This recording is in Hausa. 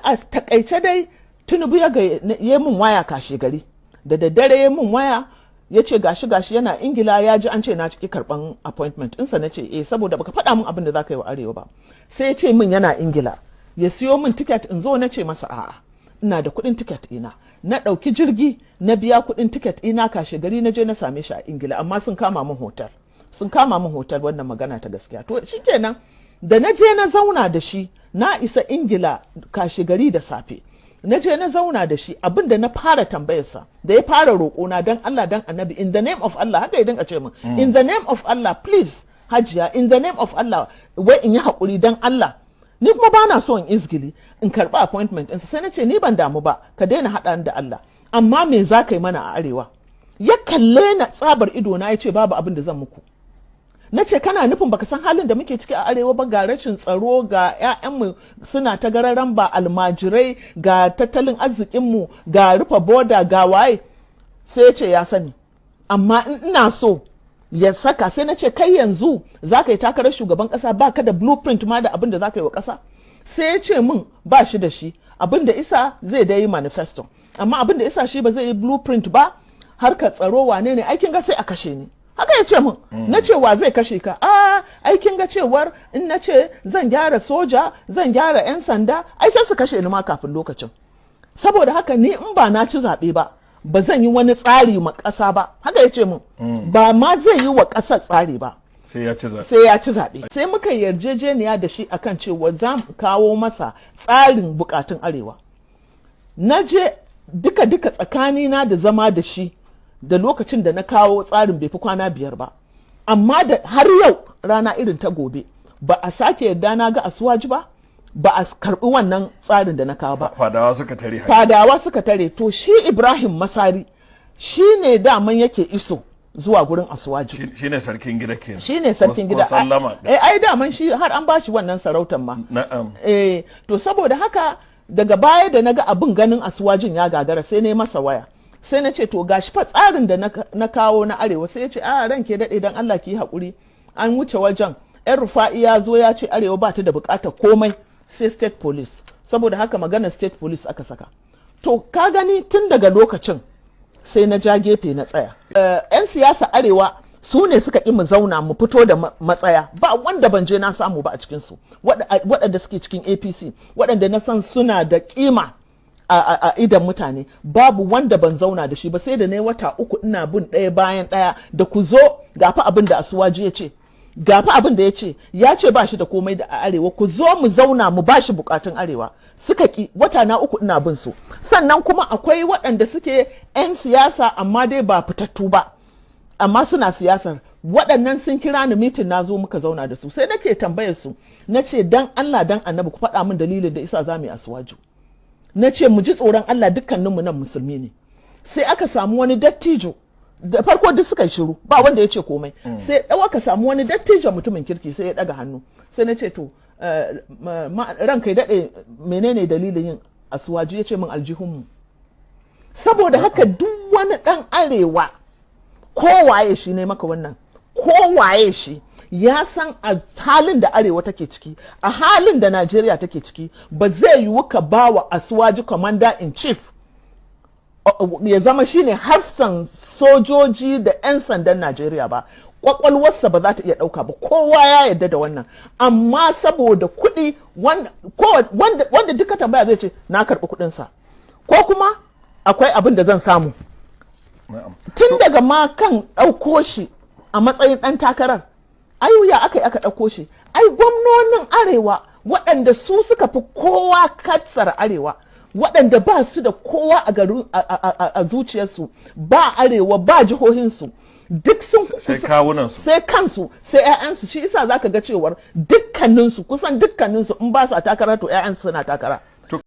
A takaice dai, Tinubu ya yi min waya kashe gari da daddare, ya min waya ya ce gashi gashi yana Ingila, ya ji an ce na ciki karban appointment ɗinsa. Na ce eh, saboda baka faɗa min abin da za ka yi wa Arewa ba. Sai ya ce min yana Ingila, ya siyo min ticket in zo. Na ce masa a'a, ina da kuɗin ticket ina. Na ɗauki jirgi, na biya kuɗin ticket ina. Kashe gari na je na same shi a Ingila, amma sun kama min hotel, sun kama min hotel. Wannan magana ta gaskiya. To shikenan, da na je na zauna da shi, na isa Ingila kashe gari da safe, na je na zauna da shi. Abin da na fara tambayarsa, da ya fara roƙona, dan Allah, dan Annabi, in the name of Allah, haka ya dinga ce min, "In the name of Allah, please Hajiya, in the name of Allah," wai in yi haƙuri dan Allah. Ni kuma ba na so in izgili, in karɓi appointment ɗinsa. Sai na ce ni ban damu ba, ka daina haɗa ni da Allah, amma me za ka yi mana a Arewa? Ya kalle na tsabar ido na, ya ce babu abin da zan muku. Na ce kana nufin baka san halin da muke ciki a Arewa ba? Ga rashin tsaro, ga 'ya'yanmu suna ta gararan ba almajirai, ga tattalin arzikinmu, ga rufe boda, ga waye. Sai ya ce ya sani, amma in ina so ya saka. Sai na ce kai yanzu za ka yi takarar shugaban kasa, ba ka da blueprint ma da abin da za ka yi wa kasa. Sai ya ce min ba shi da shi, abin da isa zai da yi manifesto, amma abin da isa shi ba zai yi blueprint ba, harkar tsaro wane ne, aikin ga sai a kashe ni. Haka ya ce min. Na ce wa zai kashe ka? A aikin ga cewar in na ce zan gyara soja, zan gyara 'yan sanda, ai sai su kashe ni ma kafin lokacin. Saboda haka ni in ba na ci zaɓe ba, ba zan yi wani tsari ma ƙasa ba. Haka ya ce min, ba ma zai yi wa ƙasar tsari ba. Sai ya ci zaɓe. Sai ya ci zaɓe. Sai muka yarjejeniya da shi akan cewa za mu kawo masa tsarin bukatun Arewa. Na je duka duka tsakanina da zama da shi da lokacin da na kawo tsarin bai fi kwana 5 ba, amma da har yau rana irin ta gobe ba a sake yarda na ga Asiwaju ba, ba a karbi wannan tsarin da na kawo ba. Fadawa suka tare hanya. Fadawa suka tare. To shi Ibrahim Masari shi ne daman yake iso zuwa gurin Asiwaju. Shi ne sarkin gida kenan. Shi ne sarkin gida. Ko sallama. Eh, ai daman shi har an bashi wannan sarautar ma. Eh, to saboda haka daga baya da naga abin ganin Asiwajun ya gagara, sai na yi masa waya, sai na ce to gashi fa tsarin da na kawo na Arewa. Sai ya ce a ranke daɗe, dan Allah ki yi haƙuri, an wuce wajen. Yan Rufa'i ya zo ya ce Arewa ba ta da buƙatar komai sai state police, saboda haka magana state police aka saka. To ka gani, tun daga lokacin sai na ja gefe na tsaya. 'Yan siyasa Arewa su ne suka ƙi mu zauna mu fito da matsaya. Ba wanda ban je na samu ba a cikinsu, waɗanda suke cikin APC, waɗanda na san suna da ƙima a idan mutane, babu wanda ban zauna da shi ba. Sai da na yi wata 3 ina bin ɗaya bayan ɗaya da ku zo, ga fa abin da Asiwaju ya ce, ga fa abin da ya ce, ya ce ba shi da komai da a Arewa, ku zo mu zauna mu ba shi bukatun Arewa. Suka ki. Wata na 3 ina bin su. Sannan kuma akwai waɗanda suke 'yan siyasa amma dai ba fitattu ba, amma suna siyasar. Waɗannan sun kira ni meeting, na zo muka zauna da su. Sai nake tambayar su, na ce dan Allah dan Annabi ku faɗa min dalilin da isa za mu yi Asiwaju. Na ce mu ji tsoron Allah, dukkaninmu nan musulmi ne. Sai aka samu wani dattijo, da farko duk suka yi shiru, ba wanda ya ce komai. Sai ɗau aka samu wani dattijo mutumin kirki, sai ya ɗaga hannu. Sai na ce to ranka ya daɗe, menene dalilin yin Asiwaju? Ya ce min aljihunmu. Saboda haka duk wani ɗan Arewa, kowaye shi ne maka wannan, kowaye shi, ya san a halin da Arewa take ciki, a halin da Najeriya take ciki, ba zai yiwu ka ba wa Asiwaju commander in chief ya zama shine hafsan sojoji da 'yan sandan Najeriya ba. Kwakwalwarsa ba za ta iya ɗauka ba. Kowa ya yarda da wannan, amma saboda kuɗi, wanda duka tambaya zai ce na karɓi kuɗinsa ko kuma akwai abin da zan samu. Tun daga ma kan ɗauko shi a matsayin ɗan takarar, ai ya aka yi aka ɗauko shi? Ai gwamnonin Arewa, waɗanda su suka fi kowa katsar Arewa, waɗanda ba su da kowa a garin a zuciyarsu, ba Arewa ba jihohinsu, duk sun sai kawunansu. Sai kansu, sai 'ya'yansu. Shi isa zaka ga cewar dukkaninsu, kusan dukkaninsu, in ba su a takara to 'ya'yansu suna takara.